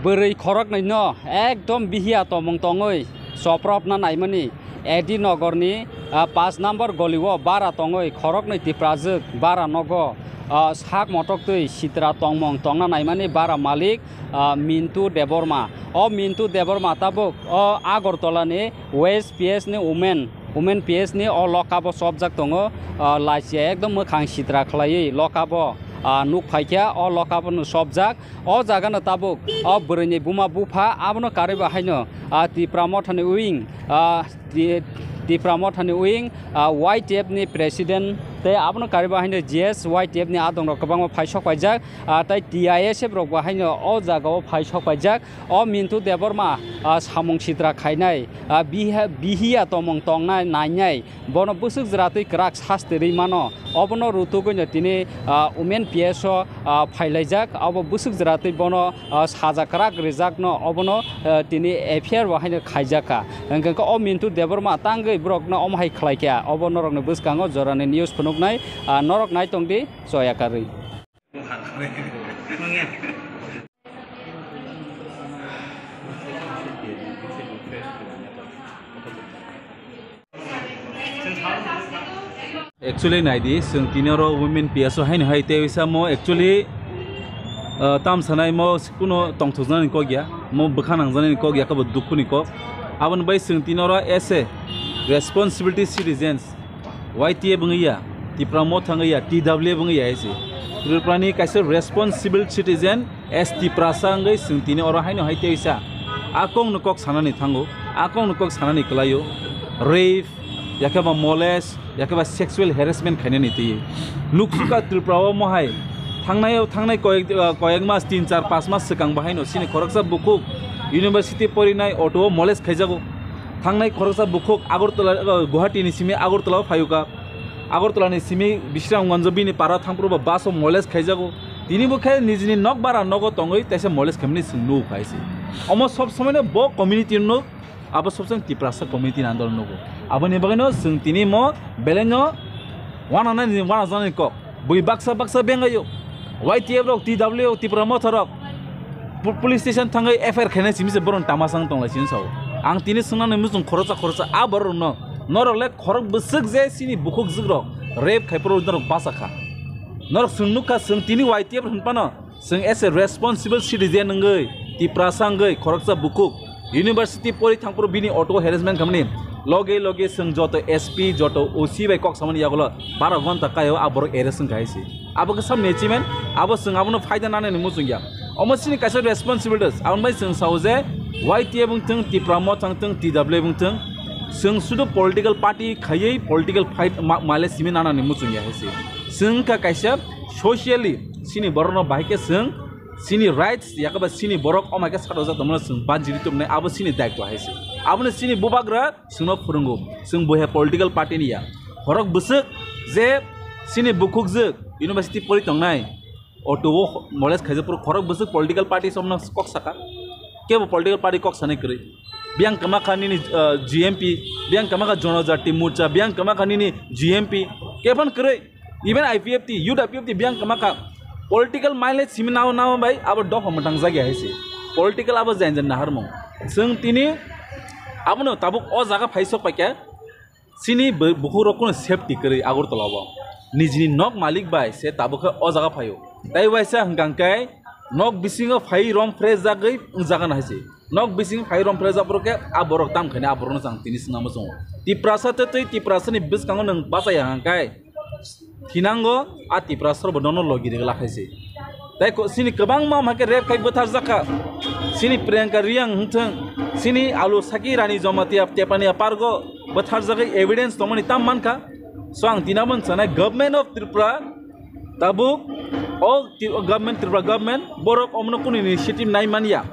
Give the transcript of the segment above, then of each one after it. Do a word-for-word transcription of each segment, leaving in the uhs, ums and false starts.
Bwrwi khoroknwi no ekdom bihiya tomung tongwi chopropna naimani A D Nogorni, ah, paanch number golio bara tongwi khoroknwi tiprajwk bara nogo, ah, sak motoktwi sitra tongmung tongna naimani bara malik, ah, Mintu Debbarma. O Mintu Debbarma tabuk o Agartala ni West P S ni women, women P S ni o lokabo chopjak tongo, ah, lachiya ekdom mwkhang sitra khlaiwi lokabo, ah, nuk phaikha o lokabo no chopjak. O jaga no tabuk o bwrwi ni buma bupha abono karwi ba haino, ah, Tipra Motha ni wing, ah, Ti-, Tipra Motha ni wing, ah, Y T F ni president tei abono karwi ba haino G S Y T F ni adong rok kwbangma phai sok paijak, ah, tei T I S F rok ba haino o jaga o phai sok paijak. O Mintu Debbarma, ah, samung sitra khainai, ah, biha-, bihiya tomung tongnai nainai, bono bwswk jwratwi kwrak sasti rwi mano. Obono rutugwino tini, ah, women P S o, ah, phailaijak. Obo bwswk jwratwi bono, ah, saja kwrak rijakno obono, ah, tini F I R bo haino khaijakha. Hwnkhe o Mintu Debbarma tangwi borokno omo hai khlaikha. Obo norokni bwskango jorani news phunuknai, ah, norok naitongdi choya karwi. Actually, naidi, chwng tini oro women P S o haino hai tei samo actually, uh, tam sanai mo kuno tongthokjaknani kok ya, mo bwkha nangjaknani kok ya, kabo dukhu ni kok. Aboni bai chwng tini oro as a responsibility citizens, Y T F wngwi ya, Tipra Motha wngwi ya, T W F wngwi ya hai se. Tripura ni kaisa responsible citizen, as Tiprasa wngwi chwng tini oro haino hai tei sa. A kok no kok sanani thango, a kok no kok sanani kwlaio. Rape, yakhe ba molest, yakhe ba sexual harassment khainani twi. Nuksuka Tripura o mohai thangnai, thangnai koyek, koyek mas, tin, char, panch mas swkang bahaino chini khoroksa bukhuk university porinai auto o molest khaijago. Thangnai khoroksa bukhuk Agartala, uh, Guwahati ni simi Agartala o phayuka. Agartala ni simi Bisramganj bini para thangphuru bo bus o molest khaijago. Tini bo khe nijini nok bara nogo tongwi teisa molest khaimani chwng nugo hai se. Omo sob somoi no bo community no, abo sob somoi Tiprasa community ni andolon nugo. Aboni bagwi no chwng tini mo belai no wananani, wanajaknani kok. Bui baksa baksa bengayo. Y T F rok, T W rok, Tipra Motha rok. Pu-, police station thangwi F I R khainai simi se borok tama sang tonglai sini sao. Ang tini swngnani muchung khoroksa khoroksa a borok rokno. Norok le khorok bwswk je sini bukhuk jwk rok rape khai phuru norok basa kha. Norok chwng nukha chwng tini Y T F hwn phano chwng as a responsible citizen wngwi Tiprasa wngwi khoroksa bukhuk university pori thangphuru bini auto harassment khamni loge loge chwng joto S P joto O C bai kok samani yagulo bara ghonta kaio a borok arrest wngkha hai se. Abo khe samni achievement, abo chwng abono phaida nanani muchung ya. Omo chini kaisa responsibilities, aboni bai chwng sao je Y T F wngthwng, Tipra Motha wngthwng, T W F wngthwng, chwng sudu political party khaiwi political fight ma-, male simi nanani muchung ya hai se. Chwng wngkha kaisa socially chini borokno bahai khe chwng chini rights yakaba chini borok omo hai khe sadok jak tongmano chwng banjiri tongmani abo chini daitwa hai se. Abono chini bubagra chwngno phwrwngo, chwng bo hai political party ni ya. Khorok bwswk je chini bukhukjwk university pori tongnai, auto o molest khaijak phuru khorok bwswk political party somno kok saka. Kebo political party kok sanai kwrwi. Biyang kwma kha nini, uh, G M P, biyang kwma kha Jonojati Morcha, biyang kwma kha nini G M P, kephano kwrwi. Even I P F T, youth I P F T biyang kwma kha. Political mileage simi nao nao bai abo dopha mwtang jagya hai se. Political abo jain jain naharmung. Chwng tini abono tabuk o jaga phai sok paikha. Chini bu-, bukhuk rok kuno safety kwrwi Agartala o. Nijini nok malik bai se tabuk khe o jaga phaio. Tai waisa hwnkha khe nok bisingo phai rom fresh jagwi wng jaga no hai se. Nok bising phai rom phre japro khe a borok tam khaini a borokno chang tini swnamo chwngo. Tiprasa tei twi Tiprasani bwskango nwng bachaya hwnkhe thinango a Tiprasa rokbo nono logi rwgwlak hai se. Tei ko-, chini kwbangma hwnkhe rape khai bwtharjak kha. Chini Priyanka Reang hwnthwng, chini Alu Saki Rani Jamatia Tepania Pargo bwtharjagwi evidence tongmani tam mankha. So ang tini abo sanai Government of Tripura tabuk o ti-, o government, Tripura government, borok omono kunu initiative nai manya.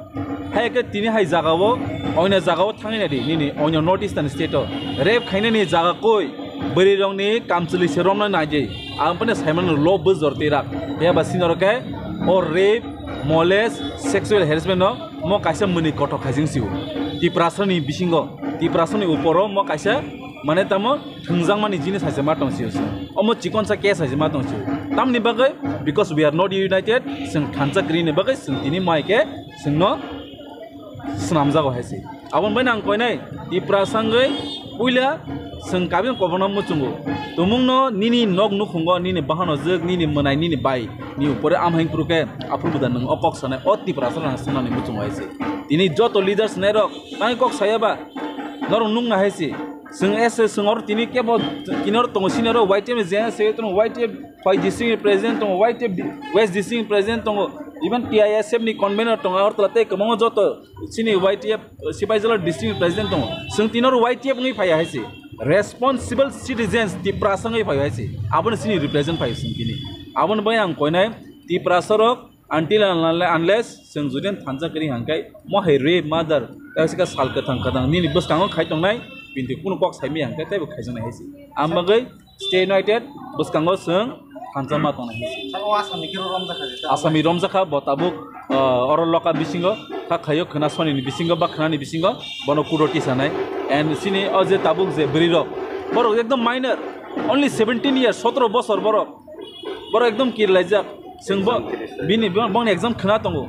Hai khe tini hai jaga o, oino jaga o thangwi nai di, nini oino North Eastern state o. Rape khainani jaga koi, bwrwi rokni kamchwlwi se romna nai di. Ang phano sai mano law bwjor twi rak. Phiya ba sini oro khe o rape, molest, sexual harassment no mo kaisa mwnwi kothok khaising sio. Tiprasani bisingo, Tiprasani uporo mo kaisa mane tamo thwngjakmani jinis hai se ma tong sio se. Omo chikonsa case hai se ma tong sio. Tamni bagwi, because we are not united, chwng thansa kwrwini bagwi chwng tini mai khe Chwngno swnamjago hai se. Aboni bai ang koinai Tiprasa wngwi puila chwng kabin koborno muchungo. Tumungno nini nok nukhungo, nini bahanojwk, nini mwnai, nini bai ni upore amhain phuru khe aphuru buda nwng o kok sanai o Tiprasa rang swngnani muchungo hai se. Tini joto leaders nairok tangwi kok saya ba norok nukna hai se. Chwng S A chwng oro tini kebo kinor tongo senior o Y T F ni je se tongo Y T F Phai district ni president tongo, Y T F di-, West district ni president tongo, even T I S F ni convener tongo, Agartala tei kwbangma joto chini Y T F, uh, Sipaijala district ni president tongo. Chwng tini oro Y T F wngwi phaiya hai se. Responsible citizens Tiprasa wngwi phaiya hai se. Abono chini represent phaiyo chwng tini. Aboni bai ang koinai Tiprasa rok until and unle-, unless chwng jodi thansa kwrwi hangkai mo hai rape, murder, tei sika sal kwthang kwthang nini bwskango khai tongnai, binti kunu kok saimaya hangkai teibo khaijaknai hai se. Ang bagwi Stay united, bwskango chwng thansa ma tongna hinwi. Sabo Asami khe romjakha je. Asami romjakha, bo tabuk, ah, oro loka bisingo, kha khaio khwna sonini bisingo, ba khwnani bisingo, bono kudo tisanai. And sini o je tabuk je bwrwi rok, borok ekdom minor, only seventeen years, sotro bosor borok. Borok ekdom kirlaijak. Chwng bo, bini, bo-, bongni exam khwna tongo.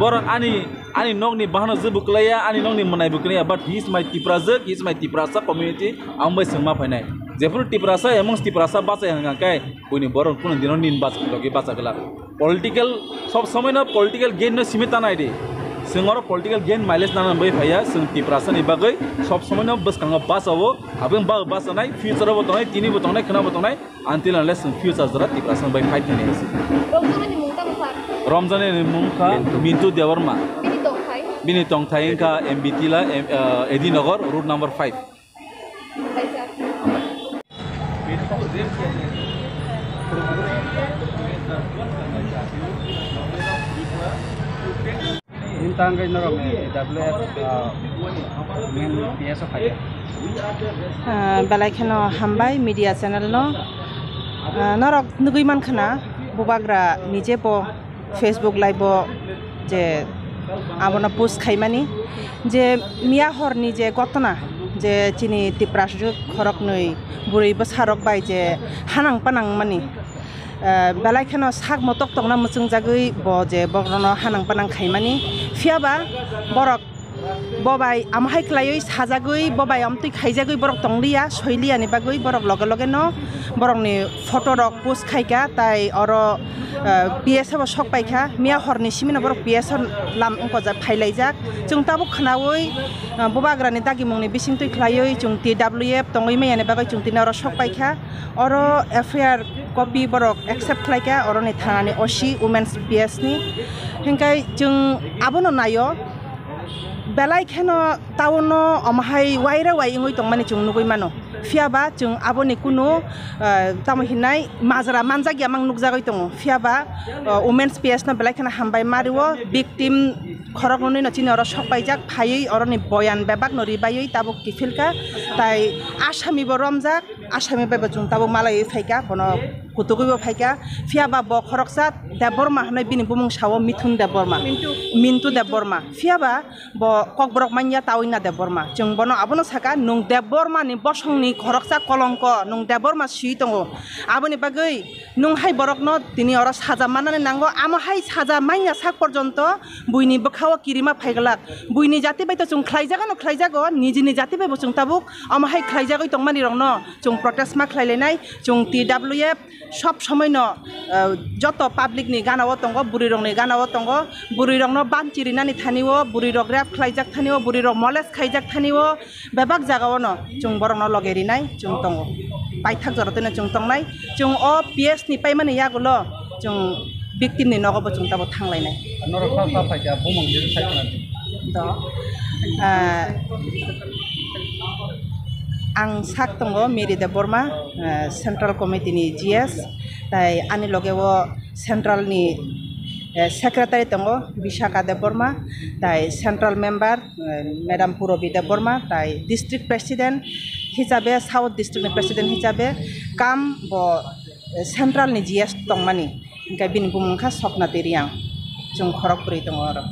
Borok ani, ani nokni bahano je buklaiya, ani nokni mwnai buklaiya, but he is my Tiprajwk, he is my Tiprasa community, ang bai chwng ma phainai. Jephuru Tiprasa, amongst Tiprasa bachai hwnka khe, buini borok kunu dino nini bachai logi bacha glak. Political, sob somoi no political gain no simi tanai di. Chwng oro political gain mileage nana bai phaiya, chwng Tiprasa ni bagwi sob somoi no bwskango bachao, aboni bagwi bachanai, future o bo tongnai, tini bo tongnai, khwna bo tongnai, until unless chwng future jora Tiprasa bai fight khainai se. Romjani ni mung tamo sir? Romjani ni mung kha Mintu. Mintu Debbarma. Bini tongthai? Bini tongthai wngkha M B T la, em, eh, Edinagar, road number five. Hai sir. Nini tangwi norok ni T W F, ah, main P S o phai kha. Ah, belai kheno hambai media channel no. Ah, norok nugwi mankha na, Bubagra ni je bo Facebook live o je abono post khaimani, je miya hor ni je gotona, je chini Tiprasa khoroknwi bwrwi bwsa rok bai je hanang panang mani. Eh, belai kheno sak motok tongna muchungjagwi bo je borokno hanang panang khaimani. Phiya ba borok bo bai amo hai khlaiwi sajagwi, bo bai amtwi khaijagwi borok tongliya, soiliya ni bagwi borok loge loge no borokni photo rok post khaikha, tai oro, eh, P S o bo sok paikha. Miya horni simi no borok P S o lam wngkojak phailaijak. Chwng tabuk khnaui, eh, Bubagrani dagimungni bisingtwi khlaiwi chwng T W F tongwi manya ni bagwi chwng tini oro sok paikha. Oro F I R copy borok accept khlaikha, oroni thanani O C Women's P S ni. Hinkhe chwng abono naio, belai kheno town o omo hai waira wai wngwi tongmani chwng nugwi mano. Phiya ba chwng aboni kunu, eh, tamo hinai majra manjak ya mang nukjagwi tongo. Phiya ba, eh, Women's P S no belai kheno hambai ma rio, victim khoroknwi no chini oro sok paijak, phaiwi oroni boyan bebak no ribaiwi tabuk kiphilkha, tai asami bo romjak. Asami bai bo chwng tabuk malaiwi phaikha, bono kutugwi bo phaikha. Phiya ba bo khoroksa Debbarma hwnwi bini bumung sao Mithun Debbarma. Mintu. Mintu Debbarma. Phiya ba bo kokborok manya Tawina Debbarma. Chwng bono abono saka, "Nwng Debbarma ni bosongni khoroksa kolongko, nwng Debbarma swi tongo. Aboni bagwi nwng hai borokno tini oro saja mannani nango. Amo hai saja manya sak porjonto buini bwkhao kirima phaiglak. Buini jati bai to chwng khlaijagano khlaijago, nijini jati bai bo chwng tabuk omo hai khlaijagwi tongmani rokno." Chwng protest ma khlai lainai, chwng T W F sob somoi no, eh, joto public ni gana o tongo, bwrwi rok ni gana o tongo, bwrwi rok no banchi rinani thani o, bwrwi rok rape khlaijak thani o, bwrwi rok molest khaijak thani o, bebak jaga o no chwng borok no loge rinai chwng tongo, paithak jora twi no chwng tongnai, chwng o P S ni paimani yagulo chwng victim ni nogo bo chwng tabuk thang lainai. Norok sa sa phaikha bumung ni sai khna di. To, ah, ang sak tongo Mary Debbarma, ah, Central Committee ni G S, tai ani loge o Central ni, eh, Secretary tongo Vishaka Debbarma, tai Central Member, eh, Madam Purabi Debbarma, tai District President hisabe, South District ni President hisabe kam bo, eh, Central ni G S tongmani. Hingke bini bumung kha Sokna Teriang. Chwng khorok bwrwi tongo oro.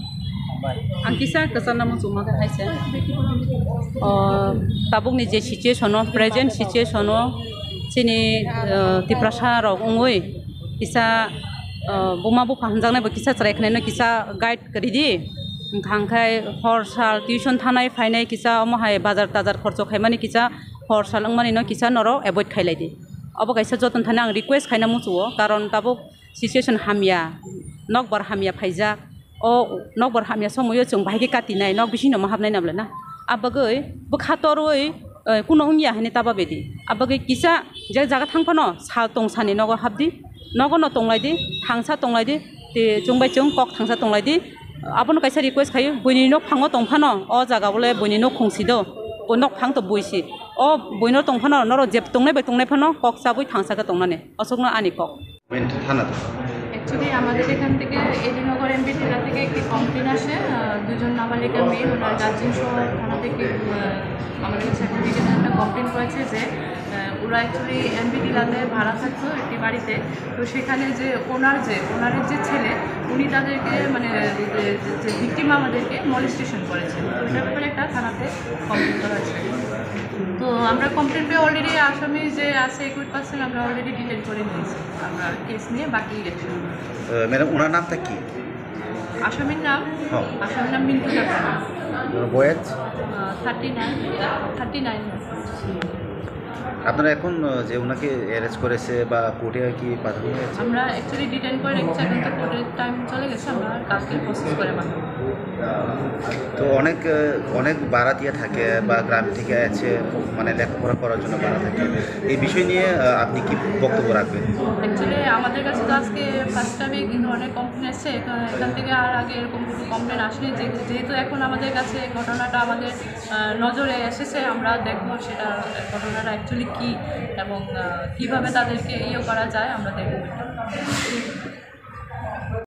Ang kisa kwchangma muchungma khe hai se. O, tabukni je situation o, present situation o, chini, eh, Tiprasa rok wngwi kisa, eh, buma bupha hamjaknai bo kisa chwrai khnaino kisa guide kwrwi di. Wngkha hwnkhe hor sal tuition thanai phainai kisa omo hai bazar tazar khorcho khaimani kisa hor sal wngmani no kisa norok avoid khailai di. Obo kaisa joton thani ang request khaina muchuo, karon tabuk situation hamya, nokbar hamya phaijak. O nokbar hamya somoio chwng bahai khe katinai, nok bisingo ma hapnai nabla na. Abagwi bwkha torwi, eh, kuno wngya hwnwi ta babedi. Abagwi kisa je jaga thang phano sal tong sani nogo hapdi, nogo no tonglai di, thangsa tonglai di, te chwng bai chwng kok thangsa tonglai di. Abono kaisa request khayo, buini nok phango tong phano, o jaga bole buini nok khungsi do, o nok phang to buisi. O buino tong phano, norok jeb tongnai bai tongnai phano kok chabwi thangsa khe tongnani. Aswkno ani kok. Comment থানা থেকে। অ্যাকচুয়ালি আমাদের এখান থেকে এডিনগর এমবি টিলা থেকে একটি কমপ্লেন আসে। আহ, দুজন নাবালিকা মেয়ে ওনার গার্জেন সহ থানা থেকে, আহ, আমাদের কাছে অ্যাপ্লিকেশন একটা কমপ্লেন করেছে যে, আহ, ওরা অ্যাকচুয়ালি এমবি টিলাতে ভাড়া থাকতো একটি বাড়িতে। তো সেখানে যে ওনার যে, ওনারের যে ছেলে, উনি তাদেরকে মানে যে, যে, যে ভিকটিম আমাদেরকে মলেস্টেশন করেছে। তো ওটার ব্যাপারে একটা থানাতে কমপ্লেন করা হয়েছে। তো আমরা কমপ্লেন পেয়ে অলরেডি আসামি যে আছে একুইড পার্সন আমরা অলরেডি ডিটেন করে নিয়েছি। আমরা কেস নিয়ে বাকি অ্যাকশন। আহ, ম্যাডাম, ওনার নামটা কি? আসামির নাম? হ্যাঁ। আসামির নাম মিন্টু জাপানি। ওনার বয়স? Thirty nine. Thirty nine. আপনারা এখন, আহ, যে ওনাকে অ্যারেস্ট করেছে বা কোর্টে কি পাঠানো হয়েছে? আমরা অ্যাকচুয়ালি ডিটেন করে রেখেছি, এখন তো কোর্টের টাইম চলে গেছে, আমরা কালকে প্রসেস করে পাঠাবো। তো অনেক, আহ, অনেক বারাতিয়া থাকে বা গ্রাম থেকে আছে, মানে লেখাপড়া করার জন্য বারা থাকে, এই বিষয় নিয়ে, আহ, আপনি কি বক্তব্য রাখবেন? অ্যাকচুয়ালি আমাদের কাছে তো আজকে ফার্স্ট টাইমে এই ধরনের কমপ্লেন এসছে। এখান, এখান থেকে আর আগে এরকম কোনো কমপ্লেন আসেনি। যে, যেহেতু এখন আমাদের কাছে ঘটনাটা আমাদের, আহ, নজরে এসেছে, আমরা দেখবো সেটা, ঘটনাটা অ্যাকচুয়ালি কী এবং, আহ, কীভাবে তাদেরকে ইয়ে করা যায়, আমরা দেখবো।